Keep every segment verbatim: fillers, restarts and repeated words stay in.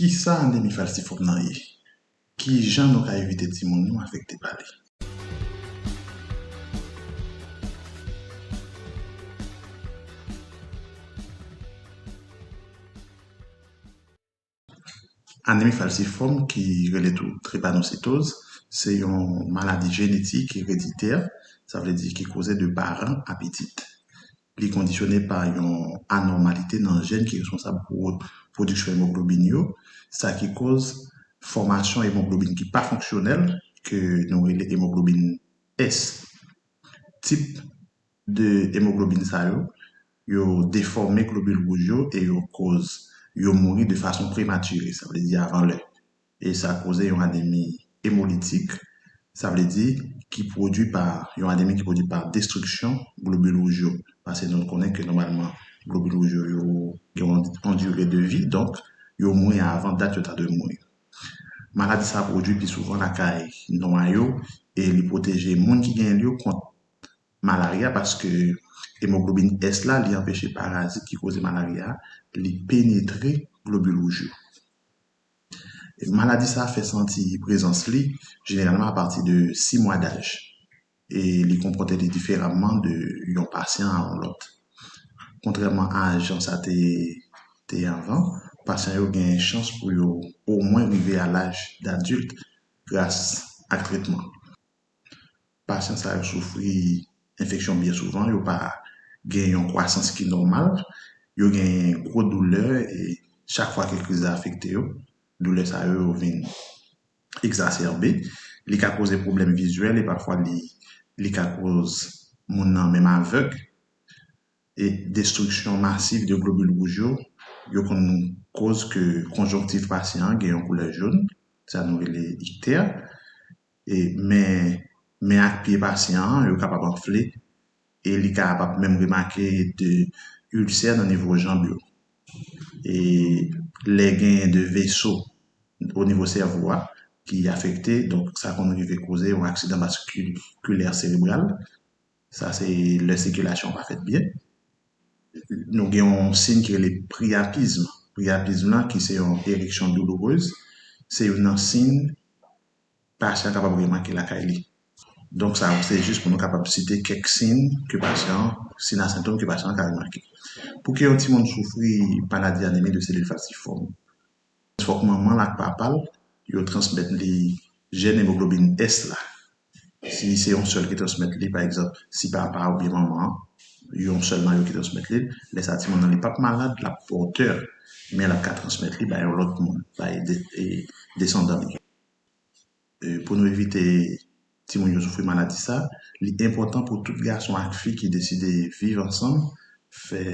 Kisa anemi falsifòm nan ye? Kijan nou ka evite timoun nou afekte pa li? Anemi falsifòm ki rele tou trepanositoz, se yon maladi jenetik ereditè, sa vle di ki koze de paran a pitit. Li kondisyone pa yon anòmalite nan jèn ki responsab pou pwodiksyon emoglobin yo, sa ki koz fòmasyon emoglobin ki pa fonksyonèl, ke nou rele emoglobin S. Tip de emoglobin sa yo, yo defòme globil wouj yo e yo koz yo mouri de fason prematire, sa vle di avan lè. E sa koze yon anemi emolitik, sa vle di ki pwodui pa yon anemi ki pwodui pa destriksyon globil wouj yo. Paske nou konnen ke nòmalman globil wouj yo, yo gen yon, yon dire de vi, donk yo mouri avan dat yo ta dwe mouri. Maladi sa pwodui pi souvan lakay nwa yo e li pwoteje moun ki genyen l yo kont malarya paske emoglobin S la, li anpeche parazit ki koze malarya, li penetre globil wouj yo. Maladi sa fè santi prezans li jeneralman apati de sis mwa daj e li konpòte li diferaman de yon pasyan a yon lòt. Kontrèman a jan sa te te ye avan, pasyan yo gen chans pou yo omwen rive a laj dadilt gras ak tretman. Pasyan sa yo soufri enfeksyon byen souvan, yo pa gen yon kwasans ki nòmal, yo gen gwo doulè e chak fwa ke kriz la afekte yo, doulè sa yo, yo vin egzasèbe. Li ka koze pwoblèm vizyèl e pafwa li, li ka koz moun nan menm avèg. E destriksyon masiv de globil wouj yo, yo konn koz ke konjonktiv pasyan an gen yon koulè jòn, sa nou rele iktè. E men, men ak pye pasyan an, yo kapab anfle e li kapab menm remake de ilsè nan nivo janb yo. E lè gen de veso o nivo sèvo a ki afekte, donk sa konn rive koze yon aksidan vaskilè serebral. Sa se lè sikilasyon pa fèt byen. Nou gen yon siy ki rele priyapizm. Priyapizm lan, ki se yon ereksyon doulourez, se youn nan siy pasyan kapab remake lakay li. Donk sa yo se jis pou nou kapab site kèk siy ke pasyan, siy a sentòm ke pasyan ka remake. Pou ke yon timoun soufri maladi anemi de selil falsifòm, fòk manman l ak papa l yo transmèt li jèn emoglobin S la. Si se yon sèl ki transmèt li, pa egzanp, si papa oubyen manman an, yon sèl nan yo ki transmèt li, lè sa timoun nan li p ap malad, l ap pòtè, men l ap ka transmèt li bay yon lòt moun, bay de, e, desandan li. E, pou nou evite timoun yo soufri maladi sa, li enpòtan pou tout gason ak fi ki deside viv ansanm fè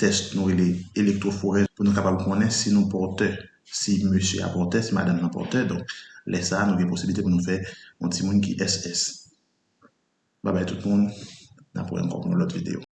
tès nou rele elektwoforèz pou nou kapab konnen si nou pòtè, si mesye a pòtè, si madanm nan pòtè. Donk, lè sa a, nou gen posiblite pou nou fè yon timoun ki S S. Babay tout moun, n ap wè ankò pou yon lòt videyo.